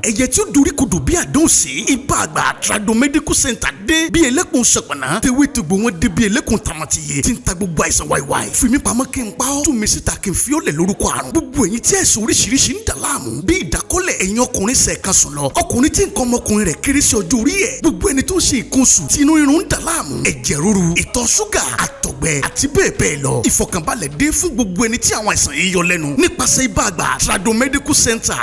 Ẹyẹ tí ó dorí kodò bí àdán sí. Ibà àgbà Trado Medical Center dé bí ẹlẹ́kùn ṣọ̀pọ̀nà. Tewétegbò wọn dé bí ẹlẹ́kùn tàmọ̀tìyẹ tí ń ta gbogbo àìsàn wáìwáì. Fìmí pamọ́ kí n pa ọ́, tú mi síta kí n fi ọ́ lẹ̀ lórúkọ àrùn. Gbogbo ẹ̀yin tí ẹ̀sùn oríṣiríṣi ń dà láàmú bí ìdákọ́lẹ̀, ẹ̀yin ọkùnrin sẹ̀kan sùn lọ, ọkùnrin tí nǹkan ọmọkùnrin rẹ̀ kéré sí ọjọ́ orí ẹ̀, gbogbo ẹni tó ń ṣe nǹkan oṣù tí inú rírun ń dà láàmú, ẹ̀jẹ̀ ríru, ìtọ̀ ṣúgà, àtọ̀gbẹ àti bẹ́ẹ̀ bẹ́ẹ̀ lọ. Ìfọ̀kànbalẹ̀ dé fún gbogbo ẹni tí àwọn àìsàn yìí yọ lẹ́nu nípasẹ̀ ibà àgbà Trado Medical Center.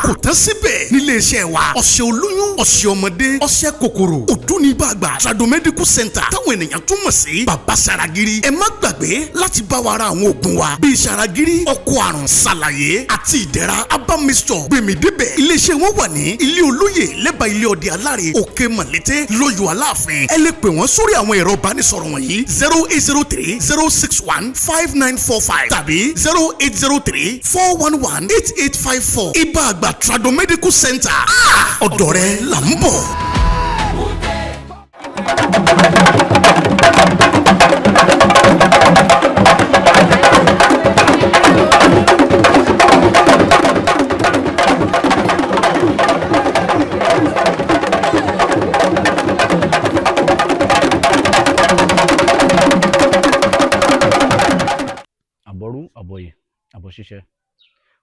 Kò tán síbẹ̀, nílé iṣẹ́ wa, ọṣẹ olóyún, ọṣẹ ọmọdé, ọṣẹ kòkòrò òdú ní ibà àgbà Trado Medical Center táwọn ènìyàn tún mọ̀ sí Bàbá Saragiri. Ẹ má gbàgbé láti bá wa ra àwọn oògùn wa bíi Saragiri, ọkọ̀ àrùn, ṣàlàyé àti ìdẹ̀ra herbal mixture. Gbèmídébẹ̀, iléeṣẹ́ wọn wà ní ilé olóyè lẹ́bàá ilé ọdẹ aláre, Òkè Mọ̀lété, lọ́yọ̀ Aláàfin. Ẹ lè pè wọ́n sórí àwọn ẹ̀rọ ìbánisọ̀rọ̀ wọ̀nyí: 08030615945 tàbí 08034118854. Ibà àgbà Trado Medical Center, ọ̀dọ̀ rẹ̀ là ń bọ̀. Àbọ̀rú àbọ̀yè àbọ̀ṣíṣẹ,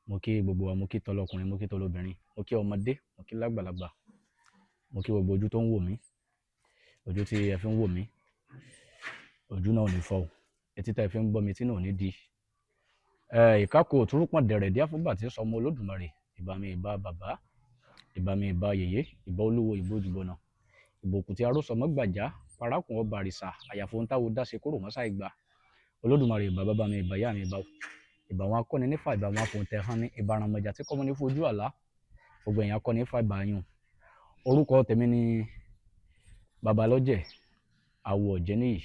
mo kí gbogbo wa, mo kí tọlọkùnrin, mo kí tọlọbìnrin, mo kí ọmọdé, mo kí lágbàlagbà, mo kí gbogbo ojú tó ń wò mí. Ojú tí ẹ fi ń wò mí, ojú náà ò ní fọ́ o. Etí tá ẹ fi ń gbọ́ mi, etí náà ò ní di. Ìkákò òtúrúpọ̀n dẹ̀rẹ̀ díá fúngbà tí sọmọ Olódùmarè. Ìbà mi, ìbà bàbá, ìbà mi, ìbà yèyé, ìbà olúwo, ìbò òjùbọ̀nà, ìbòkù tí arósọmọ gbàjá parákùn ọba àrìsà àyàfo ń táwo dáṣe kúrò mọ́sá ìgbà Olódùmarè. Ìbà bàbá mi, ìbà ìyá mi, ìbà àwọn akọni nífà, ìbà àwọn afòǹtẹ̀ hàn ní, ìbà àràmọ̀jà tí kọ́mọ ní fojú àlá, gbogbo èèyàn akọni nífà, ìbà yùn. Orúkọ tèmi ni Babalọ́jẹ̀ Àwọ̀ Ọ̀jẹ́níyì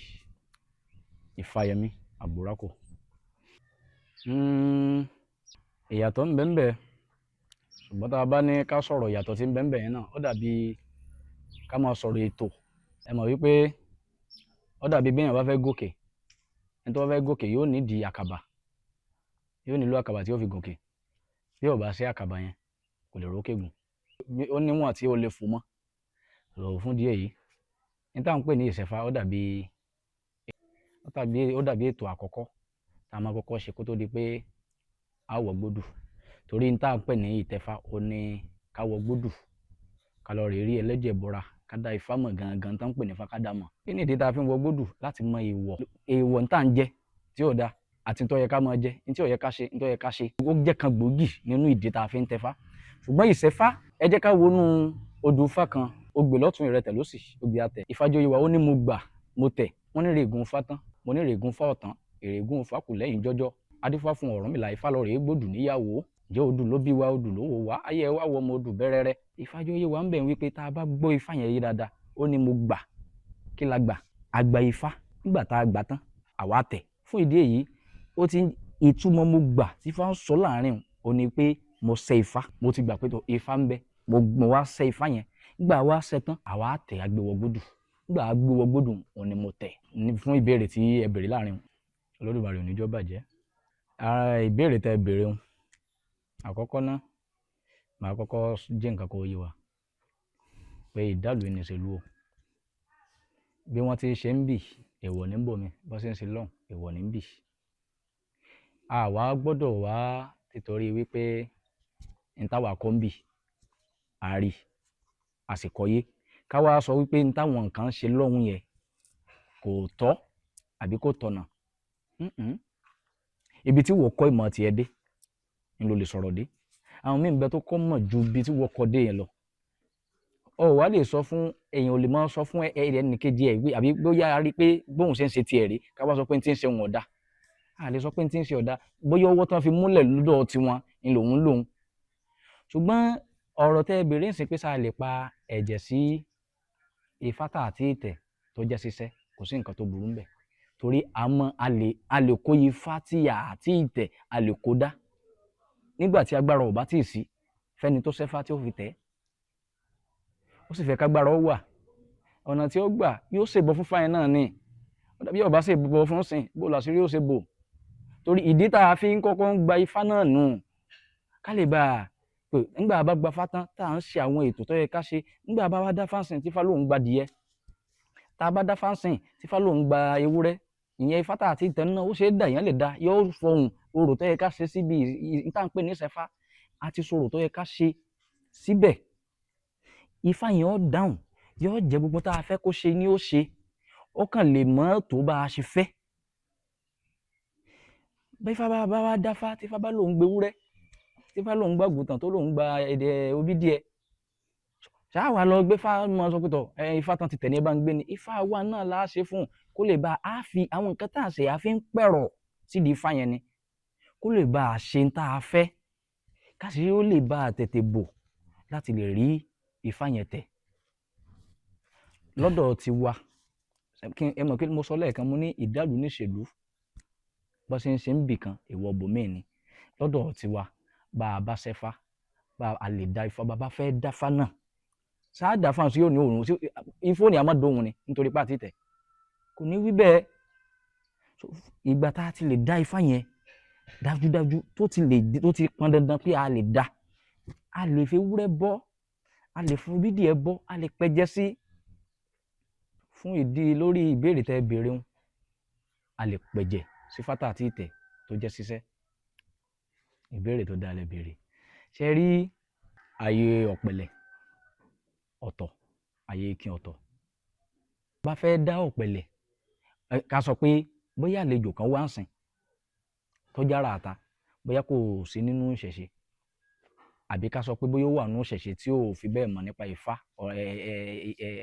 Ifáyẹmí Àgbòrákò. Ìyàtọ̀ ń bẹ ń bẹ, ṣùgbọ́n tá a bá ní ká sọ̀rọ̀ ìyàtọ̀ tí ń bẹ ń bẹ yẹn náà, ó dàbí ká máa sọ̀rọ̀ ètò. Ẹ mọ̀ wípé ó dàbí bí èèyàn bá fẹ́ gòkè, ẹni tó bá fẹ́ gòkè yóò nídìí àkàbà, yóò nílò àkàbà tí yóò fi gòkè. Bí ò bá sí àkàbà yẹn, kò lè rókè gùn. Ó níwọ̀n tí ó lè fò mọ́ lọ. Fún díẹ̀ yìí, ní táwọn ń pè ní ìṣẹ̀fà, ó dàbí ètò àkọ́kọ́ tá a máa kọ́kọ́ ṣe kó tó di pé a wọ̀ gbódù, torí ní táwọn ń pè ní ìtẹ̀fà ó ní ká wọ gbódù, ká lọ rèé rí ẹlẹ́jẹ̀ bọ́ra, ká dá ifá mọ̀ gangan tá ń pè ní ifá, ká dá mọ̀. Kí ni ìdí tá a fi ń wọ gbódù? Láti mọ èèwọ̀, èèwọ̀ ní tá à ń jẹ tí ò da àti tó yẹ ká máa jẹ, ní tí ò yẹ ká ṣe, ní tó yẹ ká ṣe. Ó jẹ́ kan gbòógì nínú ìdí tá a fi ń tẹfá. Ṣùgbọ́n ìṣẹ́fá, ẹ jẹ́ ká wọnú odù ifá kan. Ogbè lọ́tún, ìrẹtẹ̀ lósì, ogbè àtẹ̀. Ìfàjọyè wa, ó ní mo gbà, mo tẹ̀. Wọ́n ní règùn ifá tán, mo ní règùn ifá ọ̀tán, èrègùn ifá kù lẹ́yìn jọjọ́. Adífá fún Ọ̀rúnmìlà, ifá lọ rèé gbòdù níyàwó. Ǹjẹ́ odù ló bí wa, odù ló wò wá, ayé ẹ wá wọ ọmọ odù bẹ́rẹ́rẹ́. Ìfàjọyè wa ń bẹ̀ wípé tá a bá gbọ́ ifá yẹn yé dáadáa, ó ní mo gbà. Kí la gbà? A gba ifá. Nígbà tá a gbà tán, àwa tẹ̀. Fún ìdí èyí, ó ti ìtumọ̀ mo gbà tí ifá ń sọ láàrin ò ní pé mo ṣe ifá, mo ti gbà pé tó ifá ń bẹ, mo wá ṣe ifá yẹn. Nígbà wá ṣe tán, àwa tẹ̀, agbéwọgbódù. Nígbà agbéwọgbódù, òun ni mo tẹ̀. Fún ìbéèrè tí ẹ béèrè láàrin, Olódùmarè ò ní jọ́ bàjẹ́. Ara ìbéèrè tẹ́ ẹ béèrè ń, àkọ́kọ́ ná, màá kọ́kọ́ jẹ́ nǹkan kó yé wa pé ìdálù ní ìṣèlú o. Bí wọ́n ti ṣe ń bì, èèwọ̀ ní ń bò mí. Bọ́n ṣe ń ṣe lọ́hùn, èèwọ̀ ní ń bì. Àwa gbọ́dọ̀ wá títorí wípé n táwa kọ́ ń bì, a rí, a sì kọ́ yé, ká wá sọ wípé n táwọn nǹkan ṣe lọ́hùn yẹn kò tọ́ àbí kò tọ̀nà. Ibi tí wọ́n kọ́ ìmọ̀ tiẹ̀ dé ń ló lè sọ̀rọ̀ dé. Àwọn míì ń bẹ tó kọ́ mọ̀ ju ibi tí wọ́n kọ́ dé yẹn lọ. Ọ wá lè sọ fún èèyàn, ò lè máa sọ fún ẹnìkejì ẹ wí àbí bóyá a rí pé bóun ṣe ń ṣe tiẹ̀ rí, ká wá sọ pé n ti ń ṣe òun ọ̀dà. A lè sọ pé n ti ń ṣe ọ̀dà, bóyá ọwọ́ tán fi múlẹ̀ lọ́dọ̀ tiwọn ń lòun lòun. Ṣùgbọ́n ọ̀rọ̀ tẹ́ ẹ béèrè ń sìn pé sáà lè pa ẹ̀jẹ̀ sí ifá tá àti ìtẹ̀ tó jẹ́ ṣiṣẹ́, kò sí nǹkan tó burú ńbẹ̀, torí a mọ̀ a lè kó ifá tí a àti ìtẹ̀, a lè kó dá nígbà tí agbára ò bá tíì sí fẹ́ni tó ṣẹ́fá tí ó fi tẹ̀. Ó sì fẹ́ kágbára ó wà, ọ̀nà tí ó gbà yóò ṣèbọ fún fáyẹn náà ni. Bí ó bá ṣèbọ fún sìn, bó làṣírí ó ṣe bò? Torí ìdí tá a fi ń kọ́kọ́ ń gba ifá náà nù, ká lè bá a Pé nígbà bá gba fá tán, tá à ń ṣe àwọn ètò tó yẹ ká ṣe, nígbà bá wá dá fáǹsìn tí Ifá lòun gba adìyẹ, tá a bá dá fáǹsìn tí Ifá lòun gba ewúrẹ́, ìyẹn Ifá tá àti ìtẹ̀ náà ó ṣe é dà, èèyàn lè dá, yóò fọhùn orò tó yẹ ká ṣe síbi tá à ń pè ní ìṣẹ̀fá, àti sọ̀rọ̀ tó yẹ ká ṣe síbẹ̀. Ifá yẹn ó dáhùn, yóò jẹ́ gbogbo tá a fẹ́ kó ṣe ni ó ṣe, ó kàn lè mọ́ tó bá a ṣe fẹ́. Bí Ifá bá wá dáfá, tí Ifá bá lòun gbé ewúrẹ́, tí Ifá lòun gba àgùntàn, tó lòun gba ẹ̀dẹ̀ obí díẹ̀, ṣáà wá lọ gbé Ifá mọ́ sọ pé tọ̀, Ifá tán ti tẹ̀ ní ẹ bá ń gbé ni. Ifá wa náà la ṣe fún un kó lè bá a fi àwọn nǹkan tá a ṣe a fi ń pẹ̀rọ̀ sídìí Ifá yẹn ni, kó lè bá a ṣe ń tá a fẹ́, káṣírí ó lè bá a tètè bò láti lè rí Ifá yẹn tẹ̀. Lọ́dọ̀ tiwa, ẹ mọ̀ pé mo sọ lẹ́ẹ̀kan, mo ní ìdálù níṣèlú, bó ṣe ń ṣe ń bì kan ìwọ bòmíì ni. Lọ́dọ̀ tiwa, bá a bá ṣẹ́fá, bá a lè dá Ifá, bá a bá fẹ́ dáfá náà, ṣáà dáfá sí yóò ní òun, Ifá ò ní a máa dóhun ni nítorí pé àti tẹ̀ kò ní wí bẹ́ẹ̀. Ìgbà tá a ti lè dá Ifá yẹn dájúdájú, tó ti lè, tó ti pọn dandan pé a lè dá, a lè fi ewúrẹ́ bọ́, a lè fún bídìí ẹ bọ́, a lè pẹjẹ sí. Fún ìdí lórí ìbéèrè tẹ́ ẹ béèrè ń, a lè pẹ̀jẹ̀ sí fátà àti ìtẹ̀ tó jẹ́ ṣiṣẹ́. Ìbéèrè tó dáa lẹ béèrè. Ṣé rí ààyè ọ̀pẹ̀lẹ̀ ọ̀tọ̀, ààyè ikin ọ̀tọ̀? Bá fẹ́ dá ọ̀pẹ̀lẹ̀, ká sọ pé bóyá àlejò kan wá ń sìn tó jára àta, bóyá kò sí nínú ìṣẹ̀ṣe, àbí ká sọ pé bóyá ó wà nínú ìṣẹ̀ṣe tí ò fi bẹ́ẹ̀ mọ̀ nípa Ifá,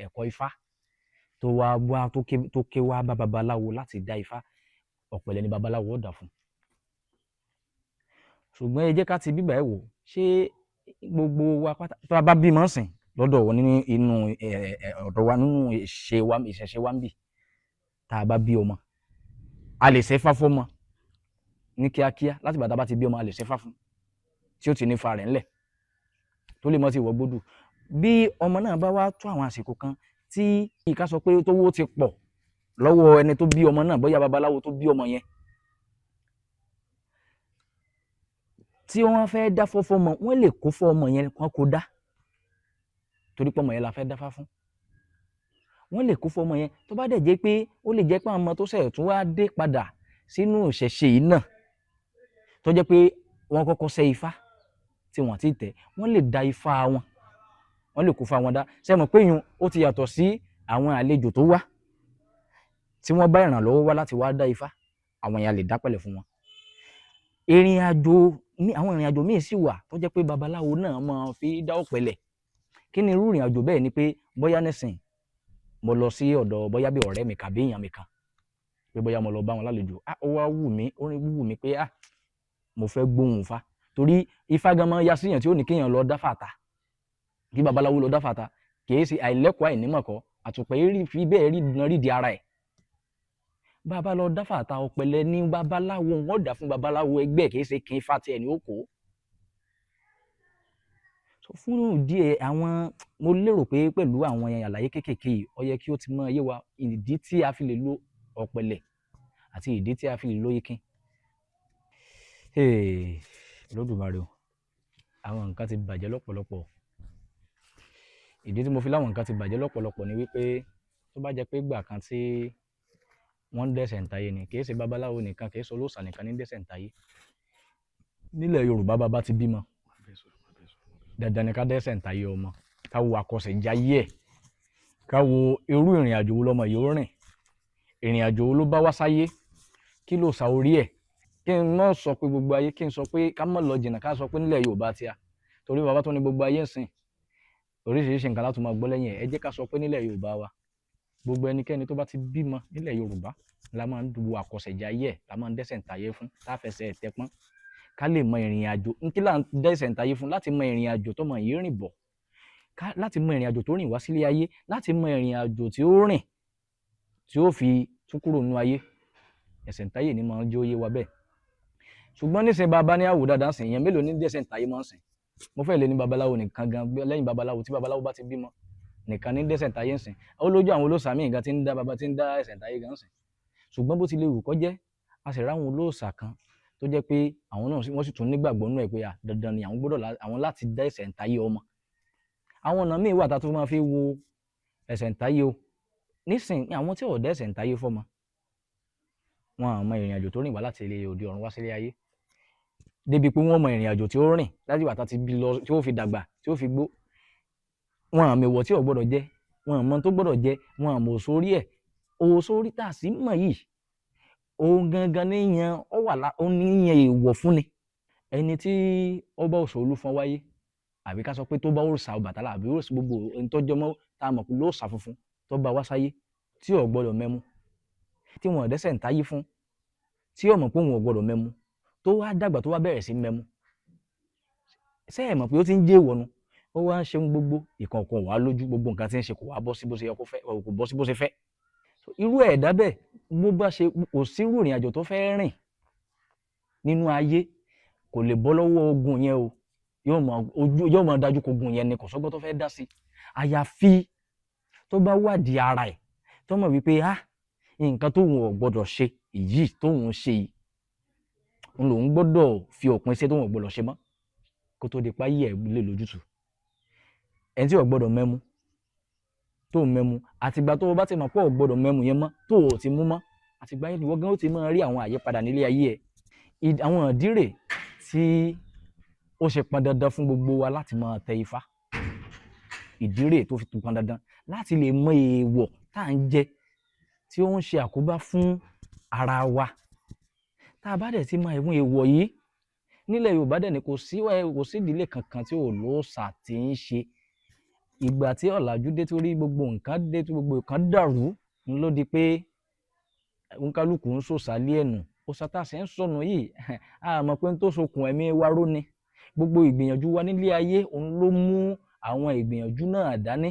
ẹ̀kọ́ Ifá, tó wá wá tó ké wá bá babaláwo láti dá Ifá, ọ̀pẹ̀lẹ̀ ni babaláwo ó dà fún. Ṣùgbọ́n ẹ jẹ́ ká ti bíbà ẹ̀ wò, ṣé gbogbo wa pátá tó a bá bímọ ń sìn lọ́dọ̀ wọn nínú inú ọ̀dọ̀ wa nínú ìṣe wa, ìṣẹ̀ṣe wa ń bì, tá a bá bí ọmọ, a lè ṣẹ́fá fọ́mọ ní kíákíá. Láti ìgbà tá a bá ti bí ọmọ, a lè ṣẹ́fá fún tí ó ti ní fa rẹ̀ ńlẹ̀ tó lè mọ́ sí ìwọ gbódù. Bí ọmọ náà bá wá tó àwọn àsìkò kan tí ìka sọ pé tówó ti pọ̀ lọ́wọ́ ẹni tó bí ọmọ náà, bóyá babaláwo tó bí ọmọ yẹn, tí wọ́n fẹ́ dá fọ́fọ́ ọmọ, wọ́n lè kó fọ́ ọmọ yẹn kán kó dá, torí pé ọmọ yẹn la fẹ́ dáfá fún. Wọ́n lè kó fọ́ ọmọ yẹn. Tó bá dẹ̀ jẹ́ pé ó lè jẹ́ pé àwọn ọmọ tó ṣẹ̀ tún wá dé padà sínú ìṣẹ̀ṣe yìí náà, tó jẹ́ pé wọ́n kọ́kọ́ ṣẹ́ Ifá tí wọ́n ti tẹ̀, wọ́n lè da Ifá wọn, wọ́n lè kó fá wọn dá. Ṣé mọ̀ pé yun ó ti yàtọ̀ sí àwọn àlejò tó wá tí wọ́n bá ìrànlọ́wọ́ wá láti wá dá Ifá, àwọn yẹn lè dá pẹ̀lẹ̀ fún wọn. Ìrìn àjò ní àwọn ìrìn àjò míì sì wà tó jẹ́ pé babaláwo náà máa fi dá ọ̀pẹ̀lẹ̀. Kí ni irú ìrìn àjò bẹ́ẹ̀? Ni pé bóyá nísìn mo lọ sí ọ̀dọ̀ bóyá bí ọ̀rẹ́ mi kàbí èèyàn mi kan, pé bóyá mo lọ bá wọn lálejò, ó wá wù mí, ó wù mí pé mo fẹ́ gbóhùn Ifá, torí Ifá gan máa ń ya síyàn tí ó ní kéèyàn lọ dá fàtà, kí babaláwo lọ dá fàtà, kì í ṣe àìlẹ́kọ̀ọ́ àìnímọ̀kọ́ àtùpẹ̀ rí fi bẹ́ẹ̀ rí dán rí di ara ẹ̀. Bàbá lọ dá fàtà ọ̀pẹ̀lẹ̀ ní babaláwo, wọ́n dà fún babaláwo ẹgbẹ́, kì í ṣe kí Ifá tiẹ̀ ní ó kó. Fún ìdí ẹ̀, àwọn mo lérò pé pẹ̀lú àwọn àlàyé kéékèèké yìí, ó yẹ kí ó ti mọ yé wa ìdí tí a fi lè lo ọ̀pẹ̀lẹ̀ àti ìdí tí a fi lè lo ikin. Olódùmarè o, àwọn nǹkan ti bàjẹ́ lọ́pọ̀lọpọ̀. Ìdí tí mo fi láwọn nǹkan ti bàjẹ́ lọ́pọ̀lọpọ̀ ni wípé tó bá jẹ́ pé ìgbà kan tí wọ́n ń dẹ́sẹ̀ ń tayé ni, kì í ṣe babaláwo nìkan, kì í ṣe olóòṣà nìkan ní dẹ́sẹ̀ ń tayé. Nílẹ̀ Yorùbá, bàbá ti bímọ, dandan ni ká dẹ́sẹ̀ ń tayé ọmọ, ká wo àkọsẹ̀jayé ẹ̀, ká wo irú ìrìn àjò wo lọmọ yìí ó rìn, ìrìn àjò wo ló bá wá sáyé, kí ló sa orí ẹ̀. Kí n má sọ pé gbogbo ayé, kí n sọ pé ká má lọ jìnnà, ká sọ pé nílẹ̀ Yorùbá tí a, torí bàbá tó ní gbogbo ayé ń sìn, oríṣiríṣi nǹkan láti máa gbọ́ lẹ́yìn ẹ̀. Ẹ jẹ́ ká sọ pé nílẹ̀ Yorùbá wa, gbogbo ẹnikẹ́ni tó bá ti bímọ nílẹ̀ Yorùbá la máa ń wo àkọsẹ̀jayé ẹ̀, la máa ń dẹ́sẹ̀ ń tayé fún, tá a fẹsẹ̀ tẹ pọ́n, ká lè mọ ìrìn àjò. N kí là ń dẹ́sẹ̀ ń tayé fún? Láti mọ ìrìn àjò tọmọ yìí rìn bọ̀, láti mọ ìrìn àjò tó rìn wá sílé ayé, láti mọ ìrìn àjò tí ó rìn tí ó fi tún kúrò nínú ayé. Ẹsẹ̀ ń tayé ni máa ń jẹ́ ó yé wa bẹ́ẹ̀. Ṣùgbọ́n nísìnyí bàbá ní àwò dáadáa sìn, èèyàn mélòó ní dẹ́sẹ̀ ń tayé máa ń sìn? Mo fẹ́ lè ní babaláwo nìkan gan, lẹ́yìn babaláwo tí babaláwo bá ti bímọ nìkan ní dẹ́sẹ̀ ń tayé ń sìn. Ó lójú àwọn olóòṣà míì gan tí ń dá baba tí ń dá ẹsẹ̀ ń tayé gan ń sìn. Ṣùgbọ́n bó ti lè wù kó jẹ́, a sì ráwọn olóòṣà kan tó jẹ́ pé àwọn náà wọ́n sì tún nígbàgbọ́ nínú ẹ̀ pé dandan ni àwọn gbọ́dọ̀ àwọn láti dá ẹ̀sẹ̀ ǹtáyé ọmọ. Àwọn ọ̀nà míì wà tá a tún máa fi wo ẹ̀sẹ̀ ǹtáyé o. Nísìnyí àwọn tí ò dá ẹ̀sẹ̀ ǹtáyé fọ́mọ, wọn à mọ ìrìn àjò tó rìn wá láti ilé òde ọ̀run wá sílé ayé, débi pé wọ́n mọ ìrìn àjò tí ó rìn láti ìgbà tá ti bí lọ tí ó fi dàgbà tí ó fi gbó. Wọn àmì ìwọ̀ tí ò gbọ́dọ̀ jẹ, wọn àmọ́ tó gbọ́dọ̀ jẹ, wọn àmọ́ òsórí ẹ̀. Òsórí tá a sì mọ̀ yìí, òun gangan ní yan ọ wà lá, ó ní yan èèwọ̀ fún ni. Ẹni tí ó bá òòṣà Olúfọ́n wáyé, àbí ká sọ pé tó bá òòṣà Ọbàtálá, àbí òòṣà gbogbo ẹni tó jọmọ́ tá a mọ̀ pé lóòṣà funfun tó bá wá sáyé, tí ò gbọ́dọ̀ mẹ́mu, tí wọn ò dẹ́sẹ̀ ń táyé fún, tí ò mọ̀ pé òun ò gbọ́dọ̀ mẹ́mu, tó wá dàgbà tó wá bẹ̀rẹ̀ sí mẹ́mu, ṣé ẹ mọ̀ pé ó ti ń jẹ́ èèwọ̀ nu? Ó wá ń ṣe gbogbo ìkọ̀ọ̀kan wà lójú, gbogbo nǹkan tí ń ṣe kò wá bọ́ sí bó ṣe yẹ kó fẹ́, kò bọ́ sí bó ṣe fẹ́. Irú ẹ̀dá bẹ́ẹ̀ bó bá ṣe kò sírú ìrìn àjò tó fẹ́ rìn nínú ayé, kò lè bọ́ lọ́wọ́ ogun yẹn o. Yóò máa dájú kó ogun yẹn ni, kò sọ́gbọ́n tó fẹ́ dá sí. Àyàfi tó bá wádìí ara ẹ̀, tó mọ̀ wípé nǹkan tóun ò gbọ́dọ̀ ṣe èyí tóun ṣe yìí, òun lòun gbọ́dọ̀ fi òpin sí tóun ò gbọ́dọ̀ ṣe mọ́, kó tó di páyé ẹ̀ lè lójútùú. Ẹni tí ò gbọ́dọ̀ mẹ́mu tó ń mẹ́mu, àtìgbà tó o bá ti mọ̀ pé ò gbọ́dọ̀ mẹ́mu yẹn mọ́, tó o ti mú mọ́, àtìgbà yẹn ìwọ gan ó ti máa rí àwọn àyípadà nílé ayé ẹ̀. Àwọn ìdí rèé tí ó ṣe pọn dandan fún gbogbo wa láti máa tẹ Ifá. Ìdí rèé tó fi pọn dandan láti lè mọ èèwọ̀ tá à ń jẹ tí ó ń ṣe àkóbá fún ara wa. Tá a bá dẹ̀ ti mọ ẹ̀wọ̀n èèwọ̀ yìí, nílẹ̀ Yorùbá dẹ̀ ni kò sí ìdílé kankan tí ò lóòṣà tí ń ṣe. Ìgbà tí ọ̀làjú dé tó rí gbogbo nǹkan dé tó gbogbo nǹkan dàrú, ń ló di pé òǹkálùkù ń sòṣà lé ẹ̀nù. Òòṣà tá a sì ń sọnù yìí, a mọ̀ pé ń tó sokùn ẹ̀mí wa ró ni. Gbogbo ìgbìyànjú wa nílé ayé òun ló mú àwọn ìgbìyànjú náà dání.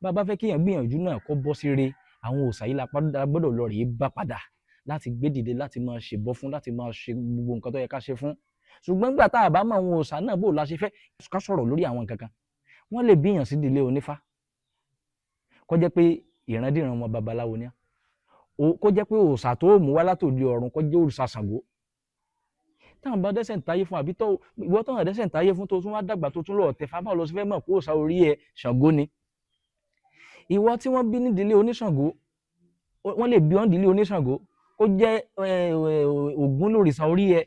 Bá a bá fẹ́ kéèyàn gbìyànjú náà kó bọ́ sí re, àwọn òòṣà yìí la gbọ́dọ̀ lọ rèé bá padà láti gbé dìde, láti máa ṣèbọ fún, láti máa ṣe gbogbo nǹkan tó yẹ ká ṣe fún. Ṣùgbọ́n nígbà tá a bá mọ àwọn òòṣà náà, bó la ṣe fẹ́ ká sọ̀rọ̀ lórí àwọn nǹkan kan. Wọ́n lè bíyàn sí ìdílé onífá, kó jẹ́ pé ìrandíran ọmọ babaláwo ni á, kó jẹ́ pé òòṣà tó mú wá látòdì ọ̀run kó jẹ́ òòṣà Ṣàngó. Táwọn bá dẹ́sẹ̀ ń táyé fún, àbí ìwọ táwọn dẹ́sẹ̀ ń táyé fún tó tún wá dàgbà tó tún lọ tẹ̀fá, báwo lọ sí fẹ́ mọ̀ pé òòṣà orí ẹ Ṣàngó ni? Ìwọ tí wọ́n bí nídìílé oníṣàngó, wọ́n lè bí ọ́ nídìílé oníṣàngó kó jẹ́ Ògún lòrìṣà orí ẹ.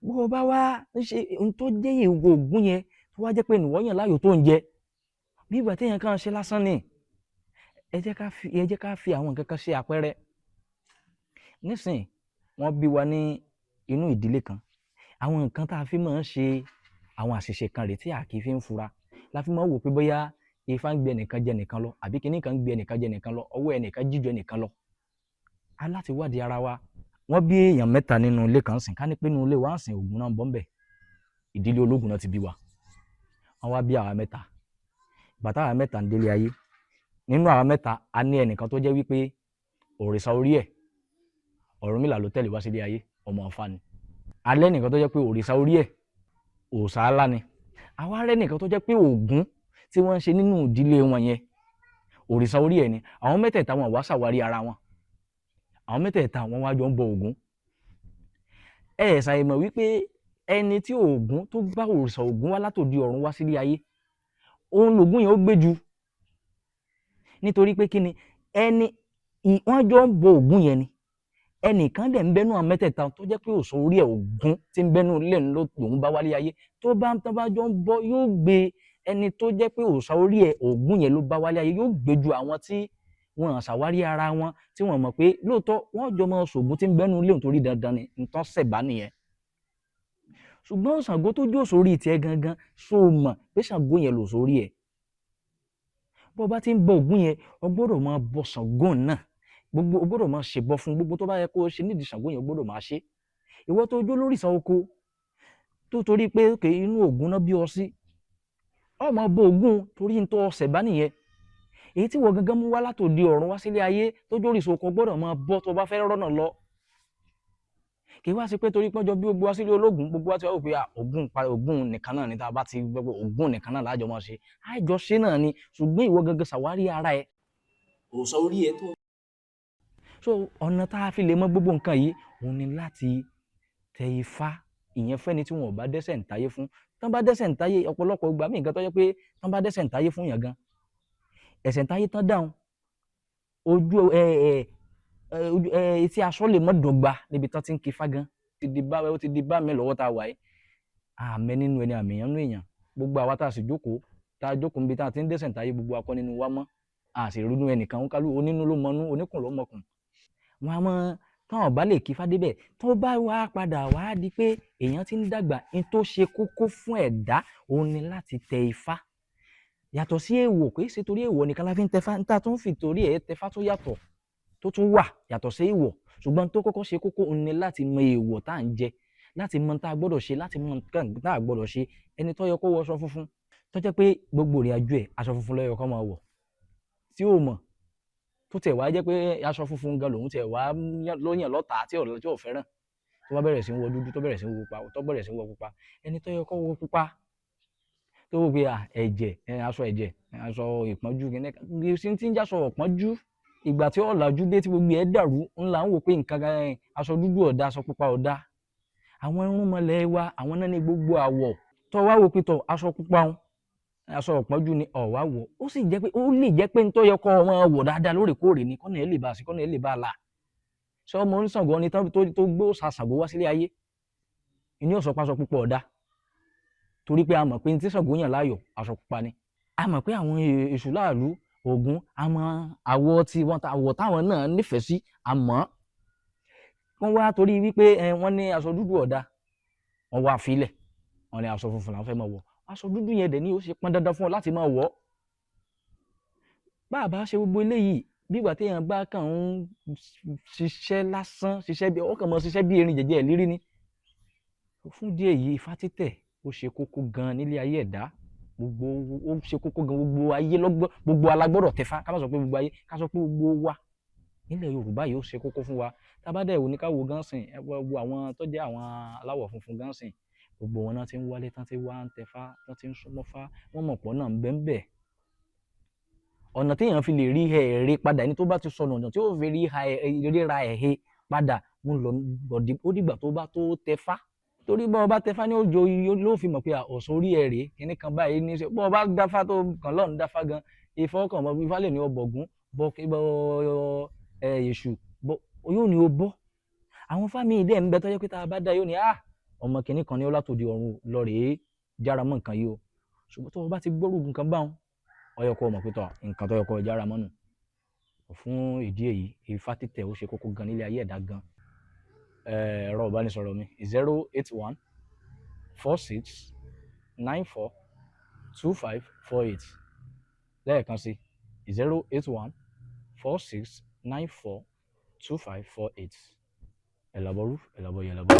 Bó o bá wá ń ṣe ohun tó jẹ́ èèwọ̀ Ògún yẹn, tó wá jẹ́ pé ìwọ yàn láàyò tó ń jẹ, bí ìgbà téèyàn kàn ṣe lásán ni. Ẹ jẹ́ ká fi àwọn nǹkan kan ṣe àpẹẹrẹ. Nísìnyí wọ́n bí wa ní inú ìdílé kan, àwọn nǹkan tá a fi máa ń ṣe àwọn àṣìṣe kan rèé tí a kì í fi ń fura, la fi máa ń wò pé bóyá Ifá ń gbé ẹnìkan jẹ nìkan lọ, àbí kinní kan ń gbé ẹnìkan jẹ nìkan lọ, ọwọ́ ẹnìkan jíjọ ẹnìkan lọ. A láti wádìí ara wa. Wọ́n bí èèyàn mẹ́ta nínú ilé kan sìn, ká ní pé nínú ilé wa ń sìn Ògún náà ń bọ́ ń bẹ̀, ìdílé ológun náà ti bí wa. Wọ́n wá bí àwa mẹ́ta. Ìgbà táwa mẹ́ta ń délé ayé, nínú àwa mẹ́ta a ní ẹnìkan tó jẹ́ wípé òrìṣà orí ẹ̀ Ọ̀rúnmìlà ló tẹ̀lé wá sílé ayé, ọmọ Ọ̀fà ni. A lẹ́nìkan tó jẹ́ pé òrìṣà orí ẹ̀ òòṣà Alá ni. Àwa rẹ́nìkan tó jẹ́ pé Ògún tí wọ́n ń ṣe nínú ìdílé wọn yẹn òrìṣà orí ẹ̀ ni. Àwọn mẹ́tẹ̀ẹ̀ta wọn wá ṣàwárí ara wọn, àwọn mẹ́tẹ̀ẹ̀ta wọn wá jọ ń bọ Ògún. Ẹ ṣàìmọ̀ wípé ẹni tí Ògún tó bá òrìṣà Ògún wá látòdì ọ̀run wá sílé ayé, òun lògún yẹn ó gbé ju. Nítorí pé kí ni, ẹni wọ́n jọ ń bọ Ògún yẹn ni. Ẹnìkan dẹ̀ ń bẹ́nu àwọn mẹ́tẹ̀ẹ̀ta tó jẹ́ pé òòṣà orí ẹ̀ Ògún tí ń bẹ́nu ilé ń lòun bá wálé ayé, tó bá jọ ń bọ yóò gbé ẹni tó jẹ́ pé òòṣà orí ẹ̀ Ògún yẹn ló bá wálé ayé, yóò gbé ju àwọn tí wọn ṣàwárí ara wọn, tí wọn mọ̀ pé lóòótọ́ wọ́n jọ mọ Ṣògún tí ń bẹ́nu ilé nítorí dandan ni nǹkan ṣẹ̀bá nìyẹn. Ṣùgbọ́n Ṣàngó tó jó sórí tiẹ̀ gangan, ṣó o mọ̀ pé Ṣàngó yẹn lò sórí ẹ̀? Bó o bá ti ń bọ Ògún yẹn, o gbọ́dọ̀ máa bọ Ṣàngó náà, gbogbo o gbọ́dọ̀ máa ṣèbọ fún gbogbo tó bá yẹ kó o ṣe nídìí Ṣàngó yẹn, o gbọ́dọ̀ máa ṣe. Ìwọ tó jó lórí ìsàn oko tó torí pé òkè inú Ògún náà bí ọ sí, ọ máa bọ Ògún torí ń tọ́ ọ̀sẹ̀ bá nìyẹn. Èyí tí wọ́n gangan mú wá látòdì ọ̀run wá sílé ayé tó jó òrìṣà oko gbọ́dọ̀ máa bọ́ tó bá fẹ́ rọ́nà lọ. Kì í wá sí pé torí pọ́njọ bí gbogbo wá sílé ológun, gbogbo wá ti wá wò pé Ògún pa Ògún nìkan náà ni, tá a bá ti gbọ́ pé Ògún nìkan náà lájọ máa ṣe, àìjọ ṣe náà ni. Ṣùgbọ́n ìwọ gangan ṣàwárí ara ẹ, òòṣà orí ẹ tó. So ọ̀nà tá a fi lè mọ gbogbo nǹkan yìí òun ni láti tẹ ifá. Ìyẹn fẹ́ni tí wọn ò bá dẹ́sẹ̀ ń táyé fún. Tán bá dẹ́sẹ̀ ń táyé, ọ̀pọ̀lọpọ̀ ìgbà míì nǹkan tó jẹ́ pé tán bá dẹ́sẹ̀ ń táyé fún yàn gan, ẹ̀sẹ̀ ń táyé tán dáhùn ojú ẹ ẹ ojú ẹ etí aṣọ lè mọ́ dọ́gba níbi tán ti ń kifá gan. Ti di bá ó ti di bá mi lọ́wọ́ tá a wà yìí, àmẹ́ nínú ẹni àmì yẹn nínú èèyàn. Gbogbo àwa tá a sì jókòó, tá a jókòó níbi tá a ti ń dẹ́sẹ̀ ń táyé, gbogbo akọ nínú wa mọ́, a sì ronú ẹnìkan ń kálú onínú ló mọnú, oníkùn ló mọkùn. Wọn a mọ táwọn bá lè kífá débẹ̀ tó bá wá padà wá di pé èèyàn ti ń dàgbà, ní tó ṣe kókó fún ẹ̀dá òun ni láti tẹ ifá. Yàtọ̀ sí èèwọ̀, kì í ṣe torí èèwọ̀ nìkan la fi ń tẹfá, níta tó ń fi torí ẹ̀ tẹfá tó yàtọ̀ tó tún wà yàtọ̀ sí èèwọ̀. Ṣùgbọ́n tó kọ́kọ́ ṣe kókó òun ni láti mọ èèwọ̀ tá à ń jẹ, láti mọ tá a gbọ́dọ̀ ṣe, láti mọ nǹkan tá a gbọ́dọ̀ ṣe. Ẹni tó yẹ kó wọ aṣọ funfun, tó jẹ́ pé gbogbo ìrìn àjò ẹ̀ aṣọ funfun ló yẹ kó máa wọ̀, tí ò mọ̀, tó tẹ̀ wá jẹ́ pé aṣọ funfun gan lòun tẹ̀ wá lóyàn lọ́ta tí ò fẹ́ràn, tó bá bẹ̀rẹ̀ sí ń wọ dúdú, tó bẹ̀rẹ̀ sí ń wọ pupa, tó bẹ̀rẹ̀ sí ń wọ pupa, ẹni tó yẹ kó wọ pupa tó wò pé ẹ̀jẹ̀, aṣọ ẹ̀jẹ̀, aṣọ ìpọ́njú kìíní sí ti ń jásọ ọ̀pọ́njú. Ìgbà tí ọ̀làjú dé tí gbogbo ẹ̀ dàrú ńlá ń wò pé nǹkan aṣọ dúdú ọ̀dà, aṣọ pupa ọ̀dà. Àwọn irúnmọlẹ̀ wa àwọn náà ní gbogbo àwọ̀. Tó wá wò pé tọ̀ aṣọ pupa ń aṣọ ọ̀pọ́njú ni ọ̀wá wọ̀, ó sì jẹ́ pé ó lè jẹ́ pé nítorí ọkọ wọn wọ̀ dáadáa lóòrèkóòrè ni kọ́nà ẹ̀ lè bá a sí, kọ́nà ẹ̀ lè bá a là. Ṣé ọmọ oníṣàngó ni tó gbé òòṣà Ṣàngó wá sílé ayé ìní ọ̀sọ̀ paṣọ pupa ọ̀dà? Torí pé a mọ̀ pé ní tí Ṣàngó yàn láàyò aṣọ pupa ni. A mọ̀ pé àwọn èṣù láàlú Ògún, àmọ́ àwọ̀ tí wọ́n àwọ̀ táwọn náà nífẹ̀ẹ́ sí, àmọ́ wọ́n wá torí wípé wọ́n ní aṣọ dúdú ọ̀dà, wọ́n wá filẹ̀, wọ́n ní aṣọ funfun làwọn fẹ́ máa wọ̀. Aṣọ dúdú yẹn dẹ̀ ni ó ṣe pọn dandan fún ọ láti máa wọ̀. Bá a bá ṣe gbogbo eléyìí, bí ìgbà téèyàn bá kàn ń ṣiṣẹ́ lásán, ṣiṣẹ́ bí ó kàn mọ́ ṣiṣẹ́ bí erin jẹ̀jẹ̀ lírí ni. Fún díẹ̀ yìí, ifá títẹ̀ ó ṣe kókó gan nílé ayé ẹ̀dá. Gbogbo ó ṣe kókó gan, gbogbo ayé lọ́gbọ́n, gbogbo alágbọ́dọ̀ tẹfá. Ká má sọ pé gbogbo ayé, ká sọ pé gbogbo wa nílẹ̀ Yorùbá yìí ó ṣe kókó fún wa. Tá a bá dẹ̀ wò ní ká wo gan sìn, ẹ wo àwọn tó jẹ́ àwọn aláwọ̀ funfun gan sìn, gbogbo wọn náà ti ń wálé, tán ti wá ń tẹfá, tán ti ń súnmọ́ fá, wọ́n mọ̀ pọ̀ náà ń bẹ ń bẹ̀. Ọ̀nà téèyàn fi lè rí ẹ̀rẹ́ padà, ẹni tó bá ti sọnù, ọ̀nà tí ó fi ríra ẹ̀he padà ń lọ ó dìgbà tó bá tó tẹfá. Torí bọ́ ọ bá tẹfá ní òjò ló fi mọ̀ pé ọ̀sán orí ẹ̀ rèé, kíní kan báyìí ní í ṣe. Bọ́ ọ bá dáfá tó kàn lọ́run dáfá gan, ìfọwọ́kàn mọ́ ifá lè ní ọbọ̀gún, bọ́ èṣù, yóò ní o bọ́. Àwọn fámìlì dẹ̀ ń bẹ tó jẹ́ pé tá a bá dá yóò ní ọmọ kìíní kan ní ó látòdì ọ̀run lọ rèé jára mọ́ nǹkan yìí o. Ṣùgbọ́n tó o bá ti gbọ́rù nǹkan báwọn, ó yẹ kó o mọ̀ pé tọ̀ nǹkan tó yẹ kó o jára mọ́ nù. Fún ìdí èyí, ifá títẹ̀ ó ṣe kókó gan nílé ayé ẹ̀dá gan. Ẹ̀rọ ìbánisọ̀rọ̀ mi 081 46 94 25 48. Lẹ́ẹ̀kan sí 081 46 94 25 48. Ẹ̀làbọ̀rú, ẹ̀làbọ̀yẹ̀, ẹ̀làbọ̀.